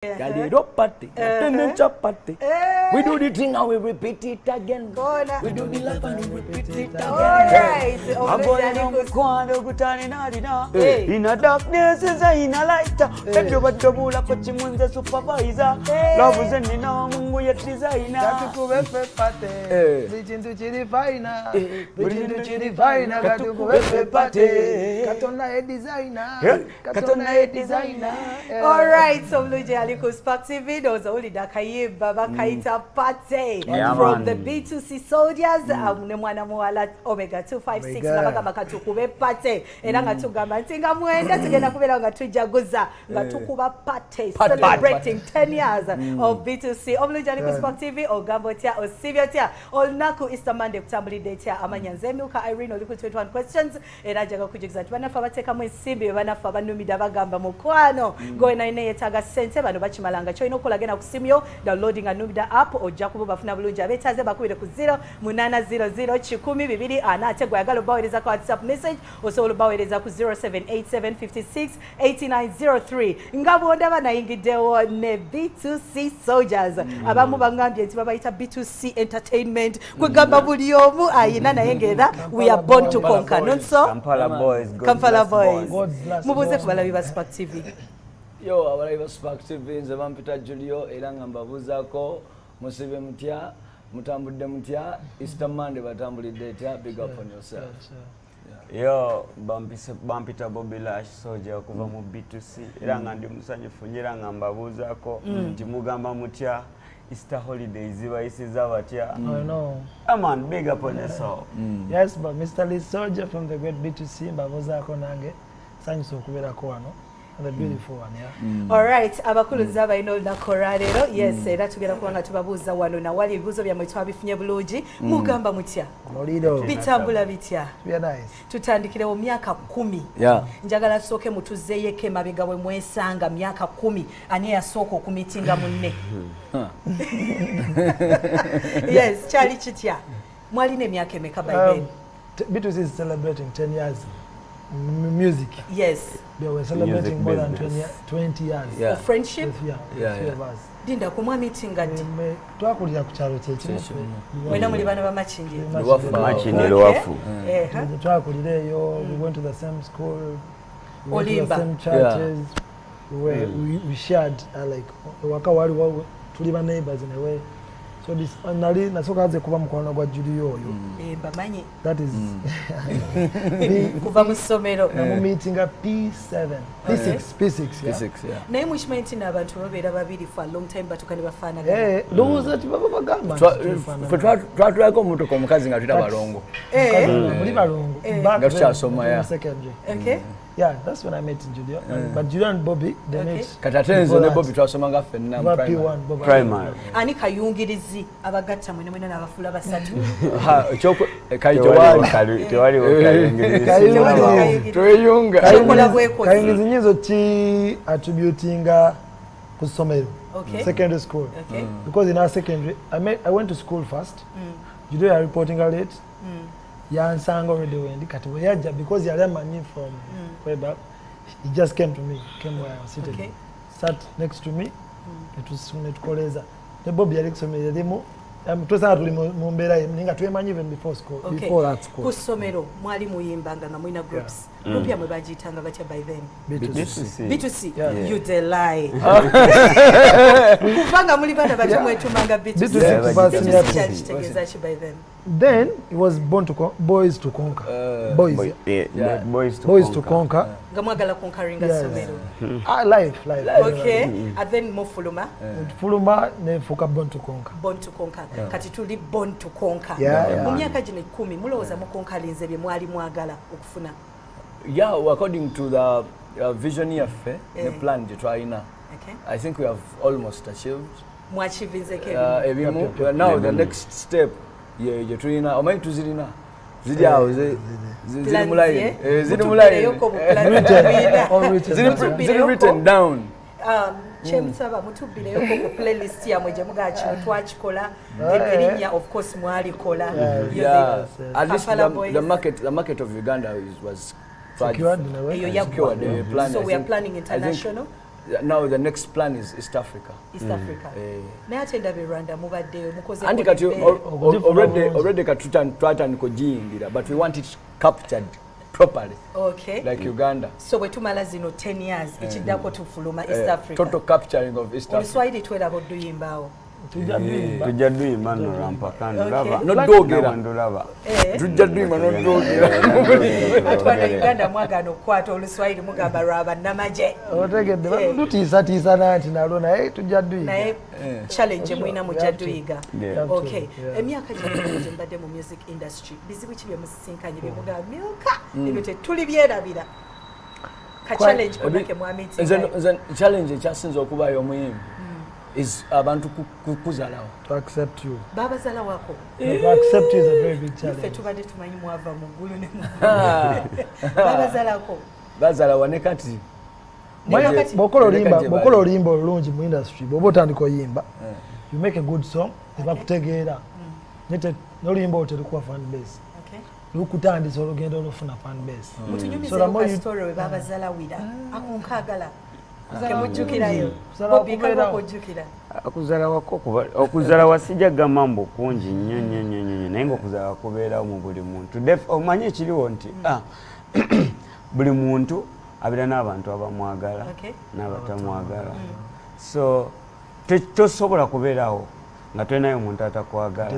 Galero party, party. We do the thing and we repeat it again. We do the life and we repeat it again. All right. In a darkness is in a light. Everybody kochimunze supervisor. Love is in mungu ya designer. Katukube party. Bichintu chiri fina. Bichintu chiri fina. Katukube party. Katona e designer. Katona e designer. All right. So Luje Aliko Spark TV ndowooza owulidde akayimba bakayita Party from the B2C Soldiers, ne mwana muwala Omega 256 nga bagamba katukube party, era nga tugamba nti nga mwenda tugenda kubeera nga tujaguza nga tukuba party, celebrating 10 years of B2C. Omulungi ali ku Spark TV, ogamba otya, osiibye otya? Olunaku Easter Monday kutambulidde etya? Amanya nze Milka Irene, oli ku 21 Questions, era njaga kujugiza nti bannaffe abateekamu ensimbi be bannaffe abanumidde abagamba mukwano gwe nalina yeetaaga ssente, bano bakimalanga. Kyolina okukola, genda ku simu yo, downloading a Numida app, ojja kuba bafuna bulungi. Abeetaaze bakubire ku 0800 100 240, ate gwe ayagala obaweereza ku WhatsApp message osobola obaweereza ku 0787 56 8903. Nga bwondaba nayingiddewo ne B2C Soldiers, abamu bagambye nti babayita B2C Entertainment, kwegamba buli omu ayina, naye ng'era we are born to conquer, not so? Kampala Boys. Kampala Boys. Mubuuze ku balabi ba Spark TV. Yo, abalabi ba Spark TV, nze bampita Julio, era nga mbabuuzaako musibe mutya, mutambudde mutya, Easter Monday batambulidde etya? Big up on yourself. Yo, bampita Bobby Lash Soldier okuva mu B2C, era nga ndi musanyufu nnyo, era nga mbabuuzaako nti mugamba mutya, Easter holidays zibayisiza batya? I know. Come on, big up on yourself. Yes, but Mr. Lee Soldier from the great B2C, mbabuuzaako nange, nsanyuse okubeerako wano. The beautiful one, yeah. All right, abakulu nze abalina olunaku olwaleero. Yes, era tugenda kuba nga tubabuuza wano nawali ebibuuzo byammwe twabifunye bulungi. Mugamba mutya? Muliro. Bitambula bitya? We are nice. Tutandikirewo myaka 10. Njagala tusooke mutuzzeeyeko emabega bwe mwesanga myaka 10. Ani eyasooka okumitinga munne? Yes, kyali kitya? Mwalina emyaka emeka by then? B2C is celebrating 10 years music. Yeah, we're celebrating Music more than business. 20 years. Of friendship? With, yeah, with three of us. Dinda ku mwamitinga ddi? Twakulira ku kyalo kyekimu. Mwena muli baana ba Makindye? Luwafu. Makindye Luwafu. Twakulira eyo, we went to the same school, we went to the Olimba. Same churches. We shared like ewaka wali tuli ba neighbors in a way. So this nali nasooka nze kuba mukwano gwa Julio oyo. Eh, mbamanyi. That is kuva mu ssomero. Namumeetinga P7, P6, P6, yeah. P6, yeah. Naye mukimanyi nti n'abantu babeera babiri for a long time batuuka ne bafaanagana? Eh, ndowooza ti baba bagamba nti tufaanana. Ffe twatulako omutoka omukazi nga tuyita balongo. Muli balongo. Back Nga then, tukyasoma, in yeah. secondary. Okay. Yeah, that's when I met Julio. But Julio and Bobby, they met Kati ate nze before ne that. Bobby twasomanga ffenna mu Kuba primary. P1, Bobby. Primary. Ani kayungirizi abagatta mwena mwena n'abafuula basatu? Ha, kayi tewali. Tewaliwo kayungirizi. Kayungirizi. Tweyunga. Kyokola bwekozi. Kayungirizi nyinza ki attributinga ku ssomero. Secondary school. Because in our secondary, I went to school first. Julio ya reporting late. Yansanga already wendi kati bwe yajja, because yali amanyi from way back, he just came to me, came where I was seated. Sat next to me, netukoleza. Ne Bobby yali kusomero erimu, twesanga tuli mu mbeera emu, naye nga twemanyi even before school, before that school. Ku ssomero mwali muyimbanga nga mulina groups. Group yammwe bagiyitanga batya by then? B2C. B2C? Yeah. You dey lie. Kubanga muli baana bato mwetumanga B2C. B2C kuva B2C senior kyali two. kitegeeza ki by then? Then it was born to boys to conquer. Boys, Boy, yeah. yeah, boys to Boys to conquer. conquer. Nga mwagala conqueringa Yes. ssomero. Ah, life, life. Okay. And then mufuluma? Fuluma nefuuka born to conquer. Born to conquer. Kati tuli born to conquer. Yeah. Mu myaka gino 10 mulowooza mukonkalinze bye mwali mwagala okufuna? Yeah, well, according to the vision yaffe ne plan gye twalina, I think we have almost achieved Mwachivinzeko ebimu. Yep. Now the next step ye gye tulina, omanyi tuzirina, ziri awo, ziri mu line. Eh, ziri mu line. Mutubbireyo bu plans Written, mulina. all written. Ziri written down. Kyemusaba mutubbireyo ku playlist yammwe gye mugaa kino twakikola, erinnya of course mwalikola. Yeah, at least Kampala Boys. the market of Uganda was Secured in a way. Eyo yaggwa. Secured, plan, So I we are think. Planning international. Now the next plan is East Africa. East Africa. Naye ate ndaba e Rwanda mubaddeyo mukoze. Anti kati already twatandika okugiyingira, but we want it captured properly. Okay. Like Uganda. So bwe tumala zino 10 years ekiddako tufuluma East Africa. Total capturing of East Africa. Oluswayiri tweraba oduyimbaawo. Tujja duyimba nno lwampaka ndulaba. Nodwogera. Ndulaba. Tujja duyimba nodwogera. Ate wano Uganda mwagaana okukwata oluswayiri mugamba lwa bannamagye. Otegedde tutiisatiisa nanti nalwo naye tujja duyiga. Naye challenge mulina mujja duyiga. Okay. Emyaka gye mbadde mu music industry bizibu ki bye musisinkanye bye mugamba milka ebyo tetuli byerabira. Ka challenge konna ke mwamitinga. Nze challenge ekyasinze okubaayo omuyimbi is abantu kuzalawo. To accept you. Babazala wako. To accept you is a very big challenge. Ife tubadde tumanyi mwava mu ggulu ne babazalako. Bazalawa ne kati. Bw'okola oluyimba olulungi mu industry, bw'oba otandika oyimba, you make a good song, ne bakutegeera. N'oluyimba olwo terukuwa fan base. Lukutandisa olugendo olufuna fan base. Mutunyumizeeko ka story we babazalawira. Ako nkaagala. Kemujjukirayo. Bobi k'ojjukira. Okuzalawa sijja gamba mbu kungi nnyo nnyo nnyo nnyo, naye ng'okuzalawa kubeerawo mu buli muntu. Omanyi ekiriwo nti buli muntu abeera n'abantu abamwagala n'abatamwagala. So tosobola kubeerawo nga tolinayo omuntu atakwagala.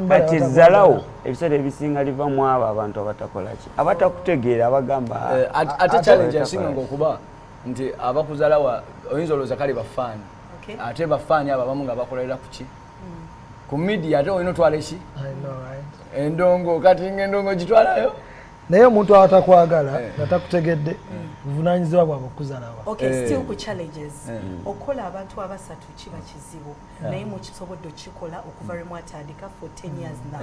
Kati ezzalawo ebiseera ebisinga liva mu abo abantu abatakola ki, abatakutegeera, abagamba. Ate challenge esinga ng'okuba nti abakuzalawa oyinza olowooza kale bafaani, ate bafaani abo abamu nga bakolera ku ki, ku media, ate olina otwala eki endongo, kati ng'endongo gitwalayo. Naye omuntu atakwagala nga takutegedde, buvunaanyizibwa bwabwe okuzalawa. Okay, still ku challenges. Okukola abantu abasatu kiba kizibu, naye mukisobodde okukikola okuva lwe mwatandika for 10 years now.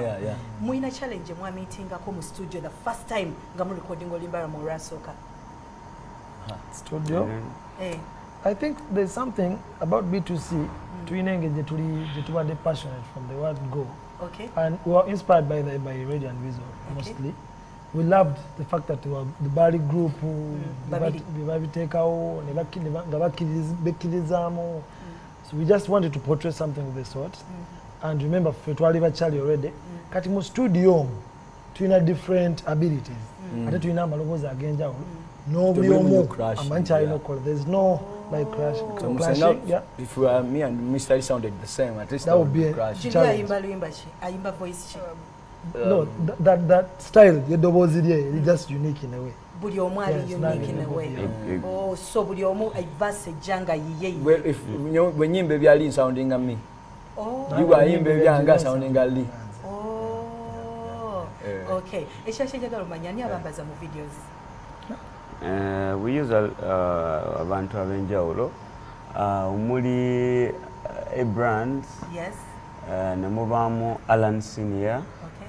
Mulina challenge mwamitingako mu studio the first time nga mu recording oluyimba lwammwe olwasooka? Studio? I think there's something about B2C, tulina engeri gye tubadde passionate from the word go. Okay. And we were inspired by Radio and Weasel mostly. We loved the fact that the Bali group babiteekawo nga bakkirizaamu. So we just wanted to portray something of the sort. And remember, ffe twali bakyali already. Kati mu studio tulina different abilities. Ate tulina amaloboozi ag'enjawulo. Nobody There's no like crash. So clashing, yeah. If me and Mr. Ali sounded the same, at least that would be a crash. Challenge. Voice. No, that style, is just unique in a way. Buli omu ali unique in a way. Oh, so buli omu verse janga yiye. Well, if when nyimbe byali sounding at me. Oh. You are nyimbe byanga sounding at Lee. Oh. Okay. Eshashe njagala omanya ani abambaza mu videos? We use abantu ab'enjawulo, omuli a brand, yes, ne mubaamu Alan Senior, okay,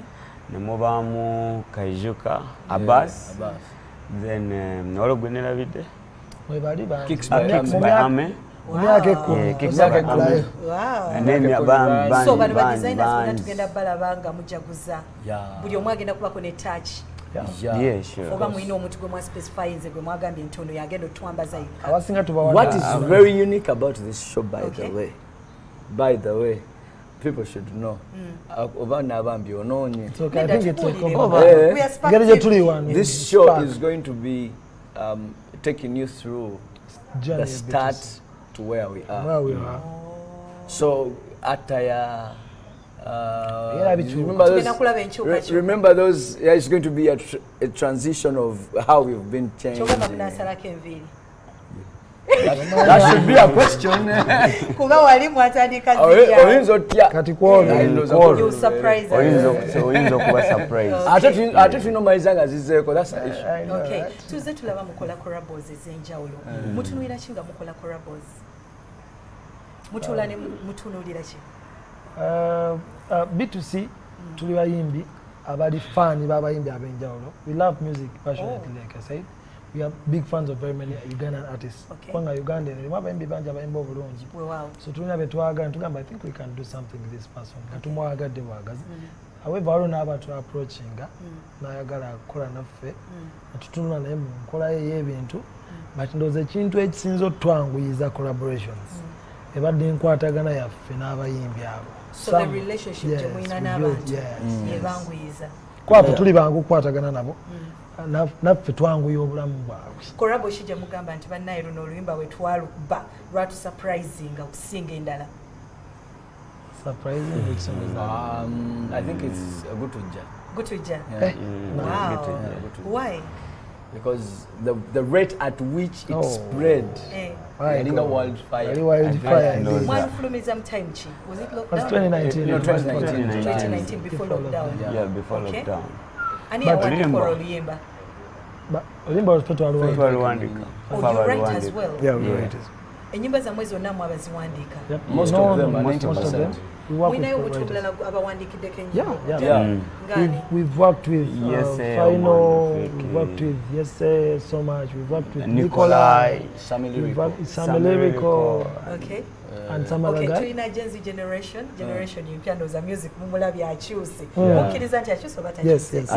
ne mubaamu Kaijuka Abbas, then waliwo gwe nerabidde Kicks by Ame. So bano ba designers bonna tugenda balaba nga mujaguza, buli omu agenda kubako ne touch. Yeah, sure. Oba mulina omuntu gwe mwaspecifyinze gwe mwagambye nti ono yagenda otwambaza yekka. What is very unique about this show, by the way, people should know. Oba n'abambi onoonye. It's okay, I think it's okay. This show is going to be taking you through the start to where we are. Where we are. So attire. Remember those, yeah, it's going to be a transition of how we've been changing. That should be a question. Ate tulina omaliza nga zizzeeko, that's the issue. Okay, tuzze tulaba mukola collabos ez'enjawulo. Mutunuulira ki nga mukola collabos? Mutuula ne mutunuulira ki? B2C tuli bayimbi abali fan b'abayimbi ab'enjawulo. We love music passionately, like I said. We are big fans of very many Ugandan artists. Kubanga Uganda erimu abayimbi bangi abayimba obulungi. So tulina be twagala tugamba I think we can do something with this person. Nga tumwagadde bwagazi. However, waliwo n'abantu approachinga n'ayagala kukola naffe, ne tutunula naye mu nkola ye ey'ebintu. But ndowooza ekintu ekisinza otwanguyiza collaborations ebadde enkwatagana yaffe n'abayimbi abo. So the relationship gye mulina n'abantu yebanguyiza. Kwaffe tuli bangu okukwatagana nabo, naffe twanguya obulamu bwabwe. Collabo ki gye mugamba nti bannaye luno oluyimba bwe twalukuba lwatusurprisinga okusinga endala? Surprising, which song is that? I think it's Gutujja. Gutujja? Yeah. Wow. Why? Because the rate at which it spread, yalinga wildfire. Wildfire. Mwalufulumiza mu time ki? Was it lockdown? Was 2019. No, 2019. 2019, before lockdown. Yeah, before lockdown. Ani yawandiika oluyimba? Oluyimba twaluwandiika. Oh, you write as well? Yeah, we write as well. Ennyimba zammwe zonna mwabaziwandiika? Most of them, 90%. Mulinayo omuntu omulala abawandiikiddeko ennyimba? Yeah. We've worked with Final, we've worked with Yese so much, we've worked with Nikolai, Sammy Lyrical, okay, and some other guy. Tulina Gen Z generation empya ndowooza music mumulabye akyuse. Mukkiriza nti akyuse oba takyuse? Yes,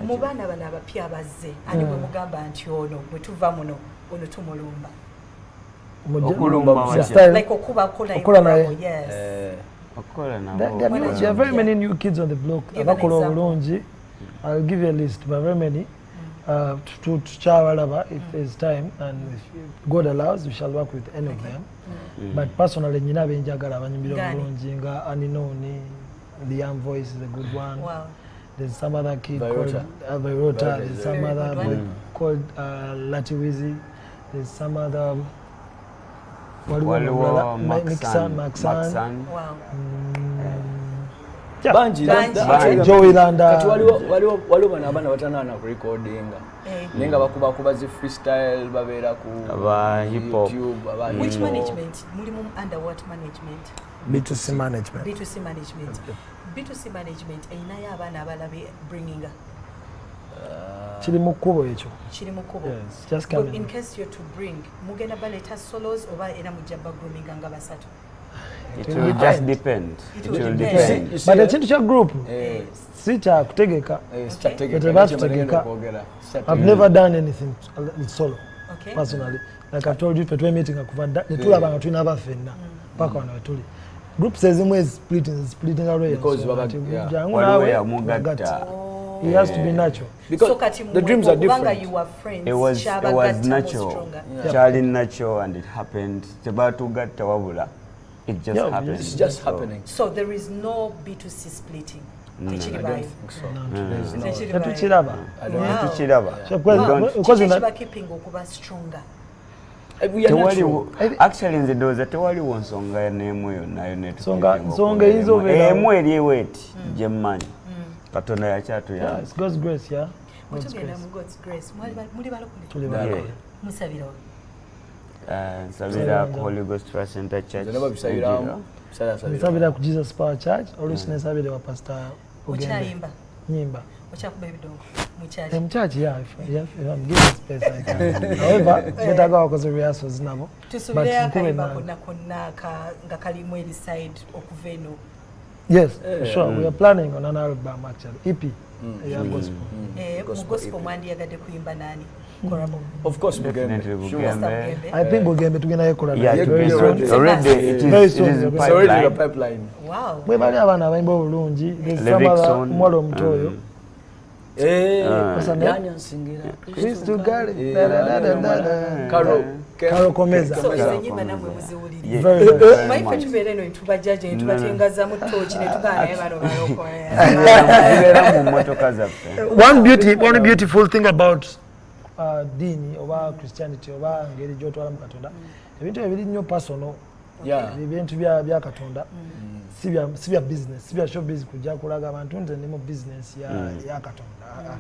mu baana bano abapya abazze, ani bwe mugamba nti ono bwe tuva muno ono tumulumba? Like okuba naye. Yes. There are very many new kids on the block. I'll give you a list, but very many. Tuchabalaba, if there's time and if God allows, we shall work with any of them. But personally, nina benjagala abanyimbira obulungi nga Aninoni, Liam Voice is a good one. Wow. There's some other kid called Virota. There's some other boy called Latiwizi. There's some other. Waliwo Maxan. Wow. Banji. Joey Landa. Kati waliwo bano abaana batanaana ku recordinga. Naye nga bakubakuba zi freestyle, babeera ku hip hop. YouTube. Which management? Mulimu under what management? B2C management. B2C management. B2C management erinayo abaana abalala be bringinga? Kiri mu kkubo ekyo. Kiri mu kkubo. Yes, just coming. In case you're to bring, mugenda baleeta solos oba era mujja bagroominga nga basatu? It will just depend. It will depend. But ekintu kya group si kya kutegeka. Tebakutegeka. I've never done anything solo. Personally. Like I've told you, ffe meeting kuva dda ne tulaba nga tulina abaffenna paka wano we tuli. Groups ezimu splitting away. Because jangu naawe mugatta. It has to be natural. Because so, the dreams are different. You were friends. It was natural. Yeah. Charlie natural, and it happened. Tebatugatta wabula. It just happened. It's just happening. So there is no B2C splitting. No, I don't think so. Tetukiraba. Because keeping okuba stronger. Actually, nze ndowooza tewaliwo nsonga n'emu yonna yonna nsonga eyinza obeera emu eri eweti gye mmanyi. Katonda yakyatuyamba. It's God's grace, yeah. Mutugenda mu God's grace. Muli balokole? Tuli balokole. Musabira wa? Nsabira ku Holy Ghost Trust Center Church. Nsabira ku Jesus Power Church. Oluusi nensabira wa Pastor Ogembe. Okyayimba? Nyimba. Okyakuba ebidongo mu church? Mu church, yeah. If I'm given space, I can. However, betaaga wakoze rehearsals nabo. Tusuubireyo akayimba konna konna nga kalimu eri side okuva eno. Yes, sure. We are planning on an album actually, EP. Yeah, gospel. Mu gospel mwandiyagadde kuyimba nani? Collabo. Of course, Bugembe. Sure. I think Bugembe tugenda yekola. Yeah, very soon. Already it is in already the pipeline. Wow. Bwe bali abaana abayimba obulungi, there's some other omuwala omuto oyo. Yani ansingira Kristo gale. Karo Komeza. So enyimba namwe muziwulire. Maife tubeera eno ntubajaje ntubatengaza mu tochi ne tugaana naye bano balokole. Tubeera mu mmotoka zaffe. One beautiful thing about dini oba Christianity oba ngeri gy'otwala mu Katonda, ebintu ebiri nnyo personal. Ebintu bya Katonda si bya business, si bya showbiz kujja kulaga abantu nze ndi mu business ya Katonda.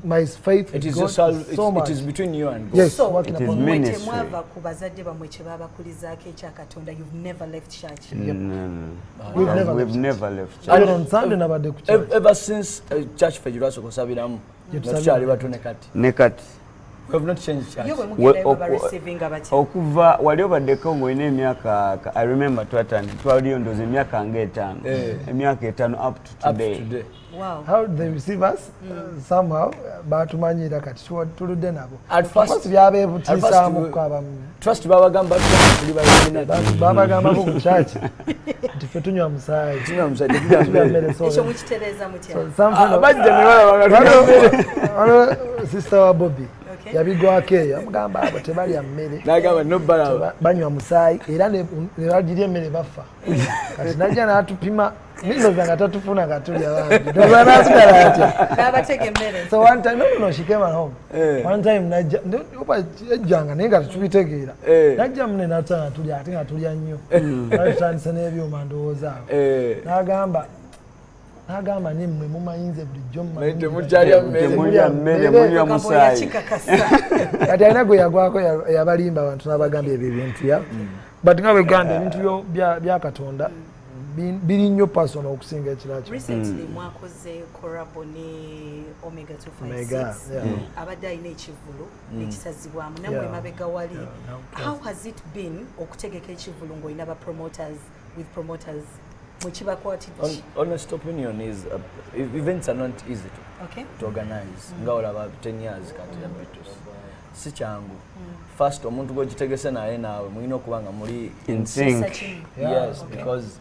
My faith it is God so much. It is between you and God. Yes, so it is ministry. Mwava ku bazadde bammwe kye babakulizaako ekya Katonda, you've never left church. We've never left church. And on Sunday nabadde ku church. Ever since church ffe gye twasooka okusabiramu, tukyali bato ne kati. Ne kati. We have not changed church. Okuva wali obaddeko ng'olina emyaka, I remember twaliyo ndowooza emyaka nga 5. Emyaka 5 up to today. Wow. How they receive us? Somehow batumanyira kati tuludde nabo. At first byabeebutiisaamu abamu. Trust babagamba tuli babagamba ku church nti ffe tunywa musaayi. Tunywa musaayi, tetulya mmere. Ekyo mukitereeza mutya? Abajja ne balaba sister wa Bobby yabigwako eyo amugamba abo tebalya mmere. N'agamba no balaba. Banywa musaayi era ne bagirya emmere bafa. Kati najja n'atupima ndowooza nga tatufuna nga tulya bambi. Ndowooza n'asigala atya. N'abatega emmere. So one time, no, she came at home. One time najja, yajjanga naye nga tetubitegeera. Najja mune n'atutanga nga tulya ate nga tulya nnyo. Tutandise n'ebyuma ndowooza awo. N'agamba nemmwe mumanyi nze bulijjo mmanyi. Temulya mmere, munywa musaayi. Kati alina gwe yagwako yabalimba abantu n'abagamba ebyo ebintu ya. But nga bwe gamba ebintu bya Katonda biri nnyo personal okusinga ekirala kyo. Recently mwakoze collabo ne Omega 256. Abadde alina ekivvulu ekisazibwamu nammwe mabega wali. How has it been okutegeka ekivvulu ng'olina ba promoters with promoters? Honest opinion is events are not easy to organize. Nga olaba 10 years kati ya B2C. Si kyangu. First omuntu gw'ogitegese naye naawe mulina okuba nga muli in sync. Yes, because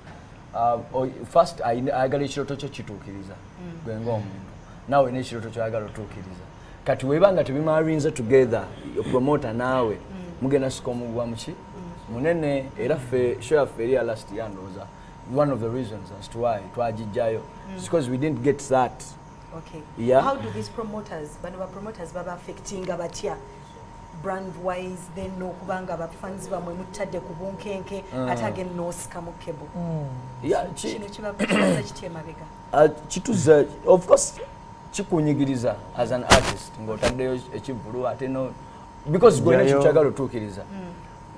first ayagala ekirooto kyo kituukiriza gwe ng'omuntu, naawe n'ekirooto ky'oyagala otuukiriza. Kati weba nga tebimarinze together, promoter naawe mugenda sika omuguwa muki munene. Era ffe show yaffe eri ya last year ndowooza one of the reasons as to why twagijjayo is because we didn't get that. Okay. Yeah. How do these promoters, bano ba promoters baba affecting abatya brand wise, then n'okubanga ba fans bamwe mutadde ku bunkenke ate again n'osika mu kebo. Yeah, kino kiba kitya emabega? Kituza, of course kikunyigiriza as an artist ng'otaddeyo ekivvulu ate no, because gwena ekintu kyagala otuukiriza.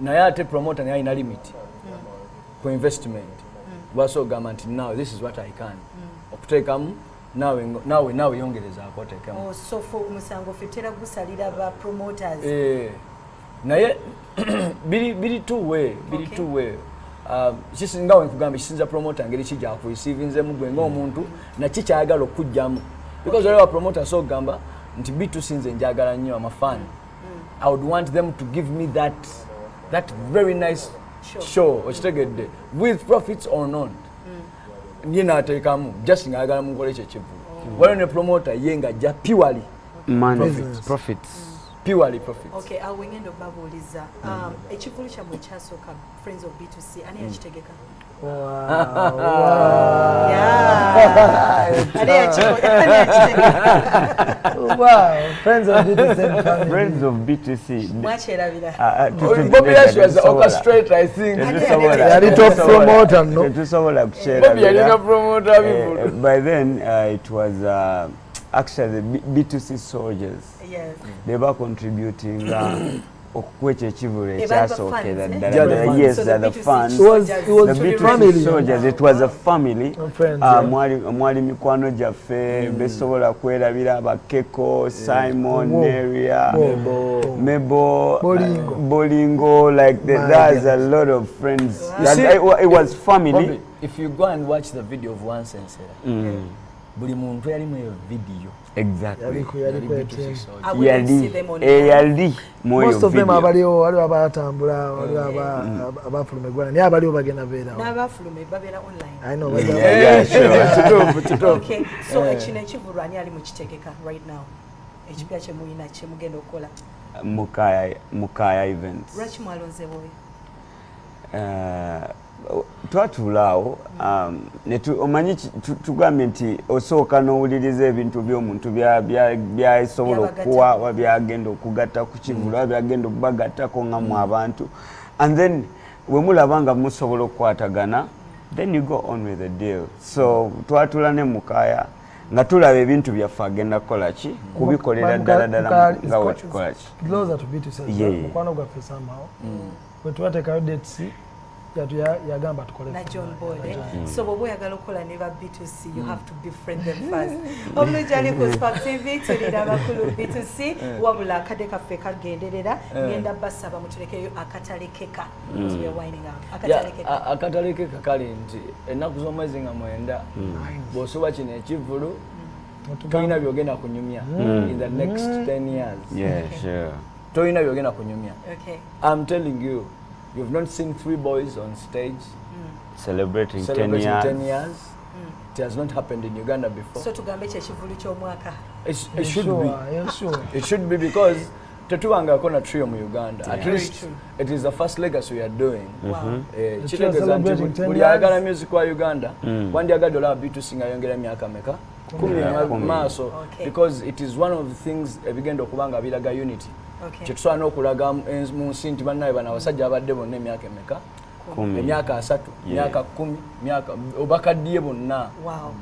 Naye ate promoter naye alina limit ku investment. Lwaki ogamba nti now this is what I can okuteekamu, naawe yongerezaako oteekemu. So for omusango ffe tutera gusalira ba promoters. Naye biri two way, biri two way. Kisinga we nkugamba kisinza promoter ngeri ki gy'akureceivinzemu gwe ng'omuntu naki kyayagala okuggyamu. Because waliwo promoter so ogamba nti B2C nze njagala nnyo, I'm a fan. I would want them to give me that very nice show, okitegedde, with profits or not. Ye n'ateekamu just ng'ayagala mukole ekyo ekivvulu. Waliwo ne promoter ye ng'ajja purely profits. Purely profits. Okay, awo ngenda okubabuuliza. Ekivvulu kyammwe ekyasooka Friends of B2C, ani yakitegeka? Wow, Friends of B2C family. Friends of B2C. Mwakyerabira. Bobby Lash was the orchestrator, I think. Yali top promoter, no? Tetusobola kukyerabira. Bobby yalina promoter. By then, it was actually the B2C soldiers. Yes. They were contributing okuwa ekyo ekivvulu ekyasookera ddala. Yes, the fans. It was the B2C family. Soldiers. It was a family. Friends, Mwali mikwano gyaffe besobola kwerabira Bakeko, Simon, Neria, Mebo, Bolingo. Like there's a lot of friends. It was family. Bobby, if you go and watch the video of One Sensera, buli muntu yali mu video. Exactly. Yali. Most of them abaliwo, waliwo abatambula, waliwo abafuluma eggwanga, naye abaliwo bagenda beerawo. N'abafuluma babeera online. I know. Yeah, sure. Okay, so kino ekivvulu ani ali mukitegeka right now? Ekipya kye mulina kye mugenda okukola? Mukaya Events. Lwaki mwalonze bobi? Twatuula awo omanyi tugambye nti osooka n'owuliriza ebintu by'omuntu byasobola okuwa oba byagenda okugatta ku kivvulu oba byagenda okubagattako nga mu abantu, and then bwe mulaba nga musobola okukwatagana, then you go on with the deal. So twatuula ne Mukaya nga tulaba ebintu byaffe agenda kukola ki kubikolera ddala ddala nga wekikola ki. Mukwano gwaffe somehow bwe tubateekayo dates Yagamba tukole na John Boyd. So bw'oba oyagala okukola ne ba B2C, you have to befriend them first. Obulungi ali ku Spark TV, tulina abakulu B2C, wabula akadde kaffe kagenderera, ngenda basaba mutulekeyo akatalekeka. Because we are winding up. Akatalekeka. Akatalekeka kali nti ennaku z'omwezi nga 9 bw'osoba kino ekivvulu tolina byogenda kunyumya in the next 10 years. Yeah, sure. Tolina byogenda kunyumya. Okay. I'm telling you, you've not seen three boys on stage celebrating 10 years. 10 years. It has not happened in Uganda before. So tugambe kyekivvulu ky'omwaka. It should be. Yeah, sure. It should be because tetubangako na trio mu Uganda. At least it is the first legacy we are doing. Wow. Kitegeeza nti buli ayagala music wa Uganda wandyagadde olaba B2C nga yongera emyaka meka? 10 maaso, because it is one of the things ebigenda okuba nga biraga unity. Kyetusobola n'okulaga mu nsi nti bannaye bano abasajja abadde bonna emyaka emeka? Emyaka 30, emyaka 10, emyaka obakaddiye bonna.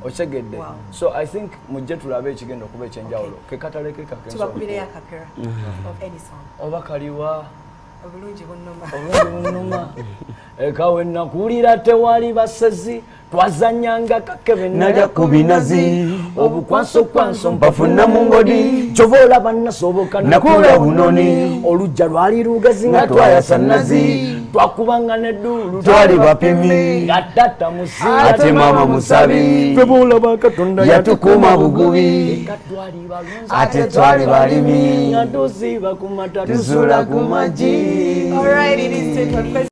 Okitegedde? So I think mujje tulabe ekigenda okuba ekyenjawulo. Ke katalekeka Tubakubireyo akapera of any song. Oba kaliwa? Obulungi bunnuma. Obulungi bunnuma. Eka we nakulira tewali basezi, twazanyanga kakebe nalya ku binazi, obukwanso kwanso mpafuna mu ngodi, kyova olaba nasoboka nakula bunoni, olujja lwali lugazi nga twayasa nazi, twakubanga n'edduulu twali bapimi, nga tata musinga ate mama musabi, ffe boolaba Katonda yatukuuma bugubi, eka twali balunzi ate twali balimi, nga tusiiba ku mata tusula ku magi. All right, it is 21.